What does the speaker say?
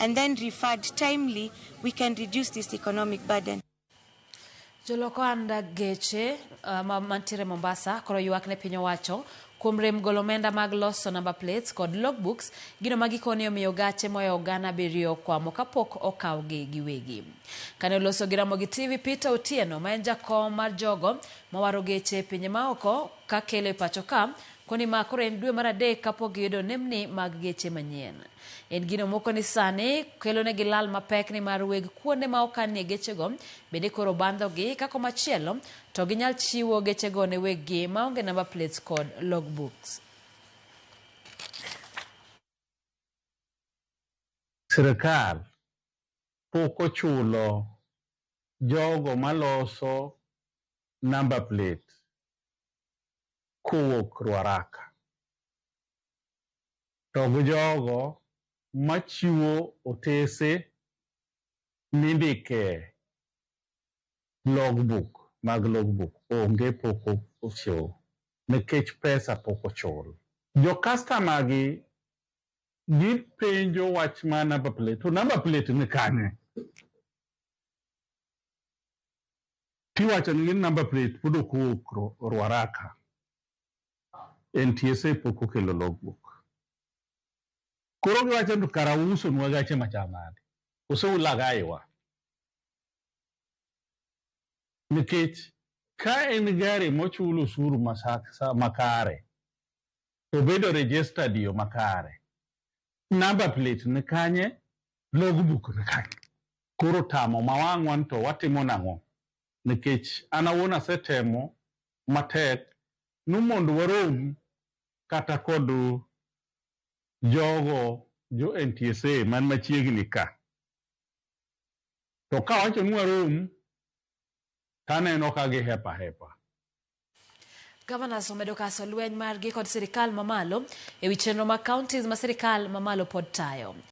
and then referred timely, we can reduce this economic burden. Jolok ohand geche ma mantiere Mombasa koro ywak ne piny owacho kuom rem golo omenda mag loso number plates kod logbooks, gino ma gikone omiyo gache mohewo 700 okwamo kapok okawgi giwegi. Kane oloso gi Ramogi TV, Peter Otieno ma en jakom mar jogo mawaro geche e pinje maoko kakelo e pacho ka, koni ma koro en dwe mar adek kapok giyudo nembni mag geche manyien. En gino moko ni sani kelonegi lal mapek nimar weg kuonde ma okanie gechego bende koro bandhogi ka komachielo to ginyal chiwo gechego ne weggi maonge number plates kod logbooks. Sirkal pok ochulo jogo maloso number plate kowuok Ruaraka. To gi jogo machiwo otese mindike logbook mag logbook onge pok ochiw nikech pesa pok ochul. Jo customer gi gipenjo wach mar number plate to number plate ni kanye? Tiwacho ni number plate pod ok owuok Ruaraka. NTSA pok okelo logbook. Koro giwacho ni kara usonwa gache machal nade? Koso ulagaiwa? Nikech ka en gari mochul osuru makare to bedo registered yo makare, number plate ni kanye, logbook ni kanye? Koro tamo ma wang'wa to watimo nang'o? Nikech an awuon asetemo matek ni mondo warom kata kod jogo jo NTSA man machiegni ka. To kawacho ni warom, taneno ka gihepa hepa. Governors omedo kaso lweny margi kod sirikal mamalo ewi chenro mag counties ma sirikal mamalo pod tayo.